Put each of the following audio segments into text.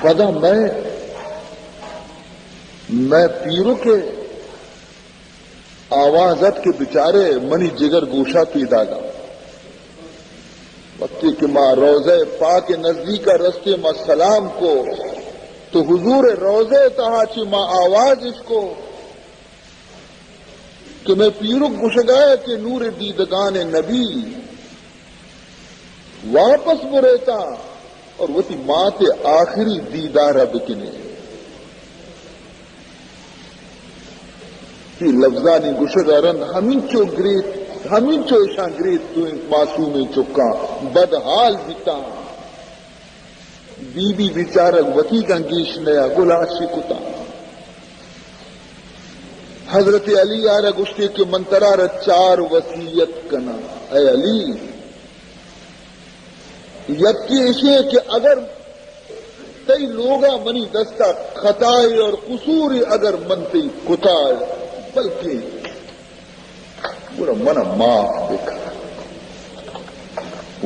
پدا مئے، مئے پیرک ءِ آواز ات کہ بچارے منی جگر گوشا پیداگا۔ وقتی کہ ما روضہ پاک نزدیکا رستے، ما سلام کو تو حضور روضہ تہا چی ما آواز اشکو کہ مئے پیرک گوشگایا کہ نور دیدگان نبی واپس بریتا اور وتی مات آخری دیدار بکنے۔ تی لفظانی گوشگا رند ہمینچو گریت، ہمینچو اشان گریت تو معصومیں چکاں بدحال بیتاں۔ بی بی بیچارگ وتیگاں گیش نیا گلاشی کتاں۔ حضرت علی آرا گوشتے کہ من ترا را چار وصیت کناں۔ اے علی، یکی اشیں کہ اگر تئی لوگا منی دستا خطائے اور قصورے اگر من تئی کتائے، بلکہ گڑا منا معاف بکن۔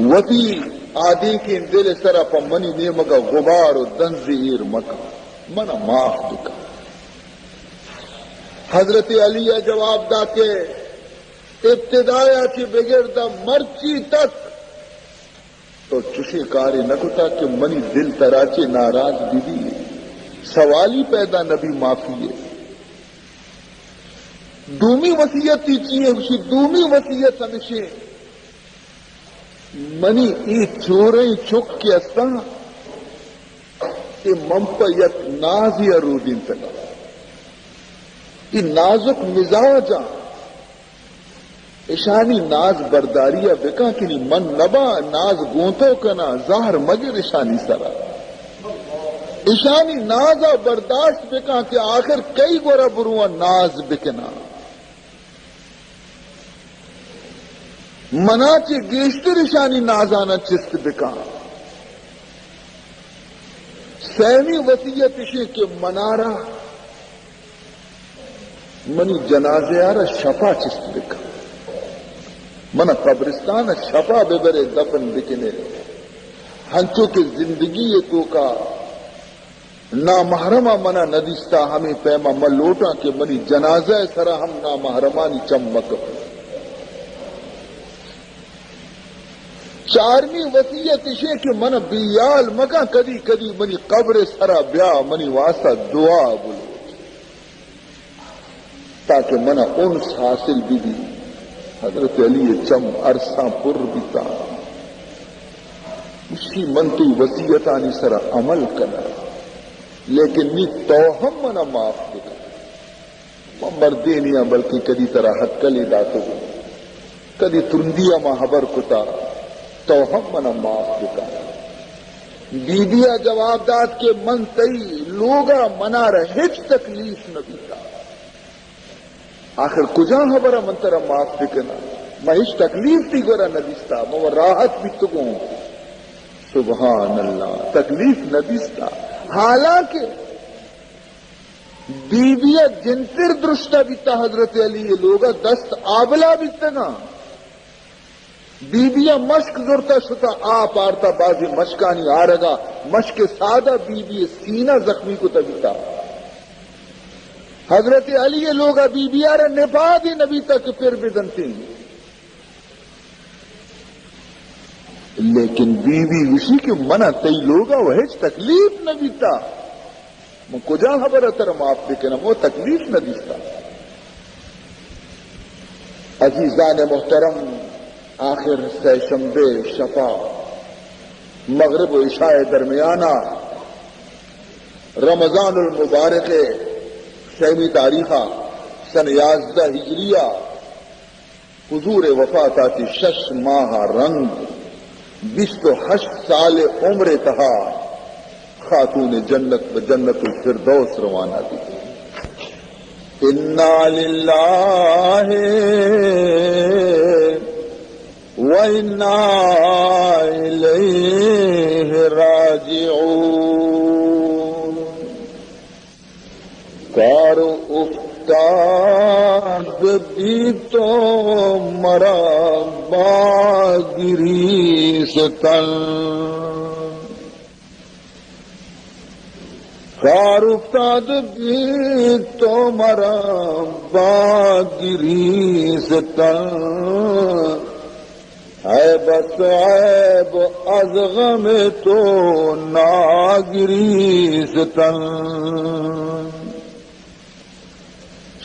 وتی آدینکیں دل سرا پہ منی نیمگا غبار و دنز ایر مکن، منا معاف بکن۔ حضرت علی ء جواب دا کہ ابتدایا چہ بگر دا مرچی تک تو چشیں کارے نہ کتا کہ منی دل ترا چہ ناراض بہ بی، سوالی پیدا نہ بی معافی ء۔ دومی وصیت ای چی ہے؟ گوشی، دومی وصیت ہمشی، منی اے چوریں چک کہ استاں، اے من پہ یک نازے ء رودینتگاں۔ اے نازک مزاجاں، اشانی ناز برداری ء بکن کہ نی من نباں، ناز گوں تو کناں، زہر مگر اشانی سرا۔ اشانی ناز ء برداشت بکن کہ آخر کئی گورا برواں ناز بکناں۔ منا چہ گیشتر اشانی نازاناں چست بکن۔ سیمی وصیت اشیں کہ منارا منی جنازہ ء را شپا چست بکن، منا قبرستان ء شپا ببرے دفن بکنے، ہنچو کہ زندگی ء توکا نامحرم ء منا ندیستا، ہمے پیم ء من لوٹاں کہ منی جنازہ ء سرا ہم نامحرمانی چم مکپ۔ چارمی وصیت اشیں کہ من بیال مکن، کدی کدی منی قبر ء سرا بیا، منی واسطہ دعا بلوٹ۔ تاکہ منا انس حاصل بہ بی۔ حضرت علی ء چم ارساں پر بیتاں۔ گوشی، من تئی وصیتانی سرا عمل کناں، لیکن نی تو ہم منا معاف بکن۔ من مردے نیاں، بلکہ کدی ترا ہتکلے داتگ، کدی ترندی ء ما ہبر کتا، تو ہم منا معاف بکن۔ بی بی ء جواب دات کہ من تئی لوگا منارا ہچ تکلیف نہ بیتا۔ آخر کجا ہبر ء من ترا معاف بکناں؟ من ہچ تکلیف تئی گورا نہ دیستا، من و راحت بیتگوں۔ سبحان اللہ، تکلیف نہ دیستا۔ حالانکہ بی بی ء جنتر درشتہ بیتا، حضرت علی ء لوگا دست آبلا بیتگاں۔ بی بی ء مشک زرتا شتا، آپ آرتا، بازیں مشکانی آرگا مشک سادہ بی بی ء سینہ زخمی کتا بیتا۔ حضرت علی ء لوگا بی بی ء را نپادی نبیتا کہ پر بدنتیں۔ لیکن بی بی گوشی کہ منا تئی لوگا و ہچ تکلیف نبیتا۔ من کجا ہبر ء ترا معاف بکنم؟ و تکلیف نہ دیستا۔ عزیزان محترم، آخر سہ شنبے شپا مغرب و عشاء درمیانا رمضان المبارک سیمی تاریخا سن یازدہ ہجریہ حضور وفات آتی شش ماہ رند بیست و ہشت سال عمر تہا خاتون جنت بہ جنت الفردوس روانہ بیت۔ انا للہ و انا الیہ راجعون۔ کار افتاد بی تو مرا باگریستن، کار افتاد بیت تو مرا با گریستن، اے بس عیب از غم تو ناگریستن.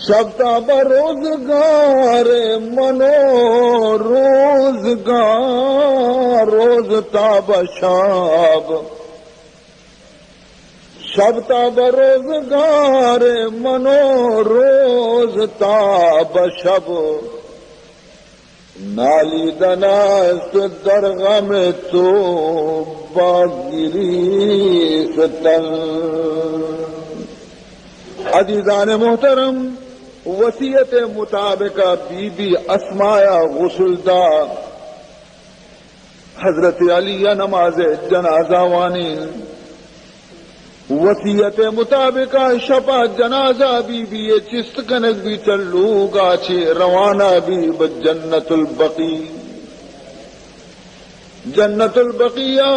شب تا به روزگار من و روزگار، روز تا به شب، شب تا به روزگار من و روز تا به شب، نالیدن است در غم تو با گریستن. عزیزان محترم، وصیت مطابق بی بی اسماء غسل دا، حضرت علی نماز جنازہ وانی. وصیت مطابق شپا جنازہ بی بی چست کنگ بی، چہ لوگا چہ روانہ بی بہ جنت البقیع. جنت البقیع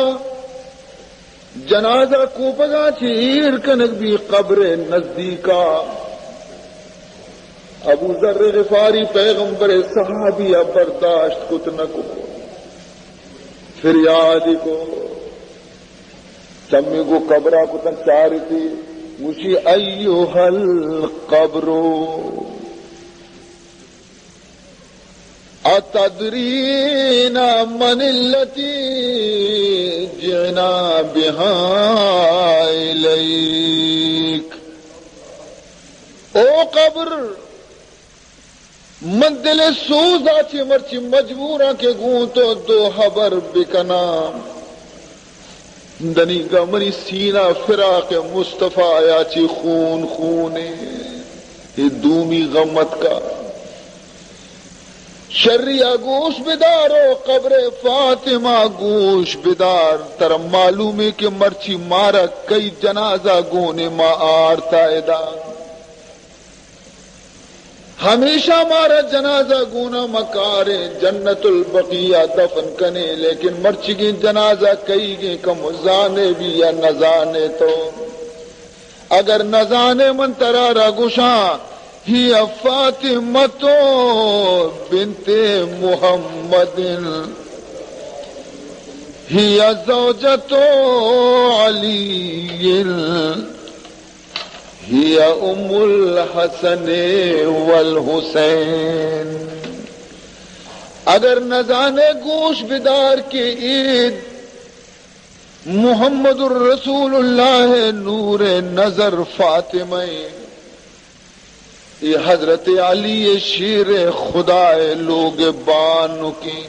جنازہ کوپگا چہ ایر کنگ بی قبر نزدیکا. ابو ذر غفاری پیغمبر صحابی برداشت کت نہ کو، فریادی کو، چمی گو قبرا کتن چارتی، گوشی، ایها القبر، اتدرین من التی جئنا بها الیک؟ او قبر، من دل سوزا چہ مرچی مجبوراں کہ گوں تو دو ہبر بکناں. دنیگا منی سینہ فراق مصطفی آیا چہ خون خونے. اے دومی غم اتکا. شریا گوش بدار و قبر فاطمہ گوش بدار، ترا معلومے کہ مرچی مارا کئی جنازہ گونے ما آرتا ادا. ہمیشہ مارا جنازہ گونا مکاریں، جنت البقیع دفن کنے، لیکن مرچیگیں جنازہ کئیگیں کم زانے بھی یا نزانے تو. اگر نزانے من ترا را گوشاں، هي فاطمة بنت محمد، هي زوجة علي، هي أم الحسن والحسين. اگر نزانے گوش بدار کہ اے محمد الرسول اللہ نور نظر فاطمہ، اے حضرت علی شیر خدا لوگ بانکیں،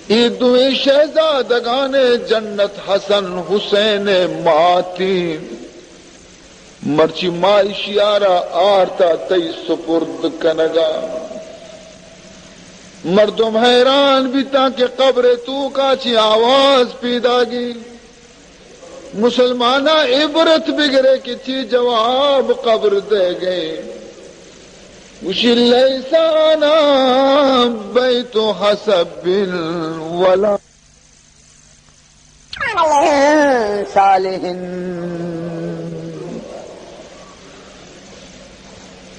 اے دوئیں شہزادگان جنت حسن حسین ماتیں. مرچی ما اشیارا آرتا تئی سپرد کنگا. مردم حیران بیتاں کہ قبر توکا چی آواز پیداگی. مسلماناں عبرت بگرے کہ چی جواب قبر دے گئے. گوشی، لیس انا بیت حسب ولا عمل صالح.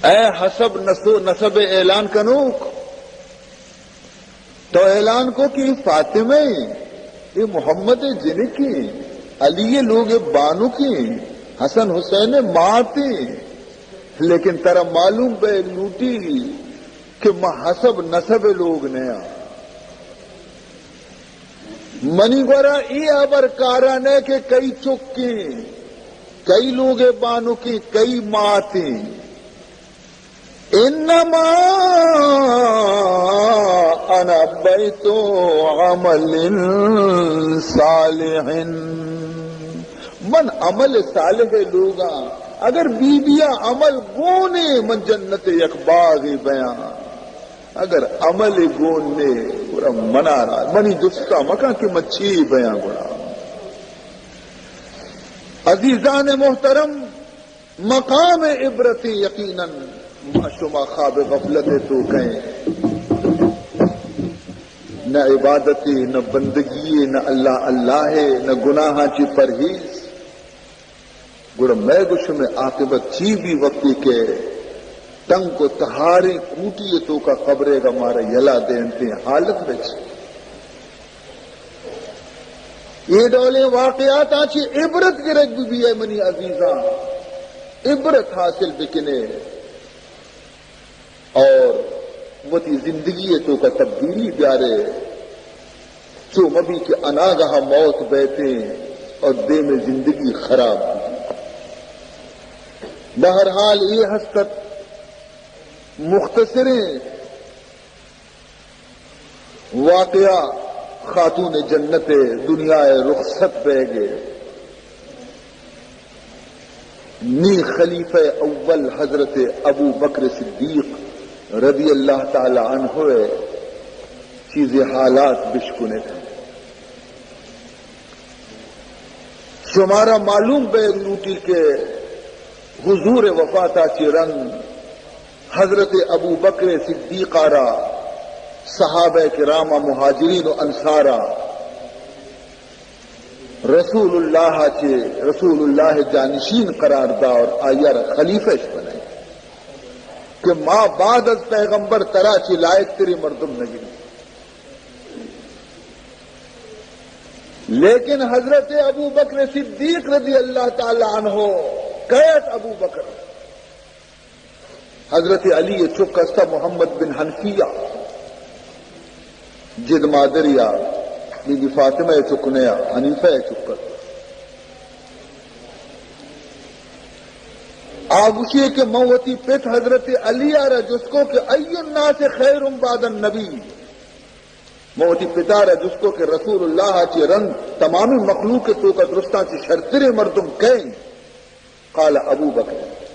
اے حسب نسو-، نسب اعلان کنوک، تو اعلان کو کہ اے فاطمہ ایں، اے محمد جنکیں، علی لوگ بانکیں، حسن حسین ماتیں، لیکن ترا معلوم بے لوٹی کہ ما حسب نسب لوگ نیاں. منی گورا اے ہبر کارا نہ کہ کئی چکیں، کئی لوگ بانکیں، کئی ماتیں. انما انا بیت عمل صالح. من عمل صالح لوگاں. اگر بی بیا عمل گونے، من جنت یک باغے بیاں. اگر عمل گون نے، گڑا منا را، منی جستا مکن کہ من چی بیاں گڑا. عزیزان محترم، مقام عبرت یقیناً ما شما خواب غفلت تو کہیں. نہ عبادت، نہ بندگی، نہ اللہ اللہ، نہ گناہاں چی پرہیز. گڑا مئے گو شمئے عاقبت چی بی وقتی کہ تنگ و تہاریں کوٹی ءِ توکا قبرے گا مارا یلا دینتیں حالت بچ؟ اے ڈولیں واقعاتاں چی عبرت گرگ بی، اے منی عزیزاں، عبرت حاصل بکنے۔ اور وتی زندگی ءِ توکا تبدیلی بیارے، چو مبی کہ اناگاہ موت بیتیں اور دیم زندگی خراب بی۔ بہرحال اے ہست ات مختصریں واقعہ خاتون جنت ءِ دنیا ءِ رخصت بیگ ءِ۔ نی خلیفہ اول حضرت ابو بکر صدیق رضی اللہ تعالی عنہ ءِ چیزے حالات بشکنت۔ شمارا معلوم بیگ لوٹی کہ حضور ءِ وفاتا چی رند حضرت ابو بکر صدیق ءَ را، صحابہ کرام ءَ، مہاجرین و انصار ءَ رسول اللہ ءَ چہ، رسول اللہ ءِ جانشین قرار دا اور آئی ءَ را خلیفہ اش بنائے کہ ما بعد از پیغمبر ترا چہ لائق تریں مردم نہ گندیں۔ لیکن حضرت ابو بکر صدیق رضی اللہ تعالی عنہ، کئے ات ابو بکر؟ حضرت علی ءِ چک استا محمد بن حنفیہ، جد مادری ءَ بی بی فاطمہ ءِ چک نیا، حنیفہ ءِ چک ات۔ آ گوشی کہ من وتی پت حضرت علی ءَ را جست کو کہ ای الناس خیر بعد النبی، من وتی پتا را جست کو کہ رسول اللہ ءَ چہ رند تمامی مخلوق ءِ توکا درستاں چہ شرتریں مردم کئے انت؟ قال ابو بکر۔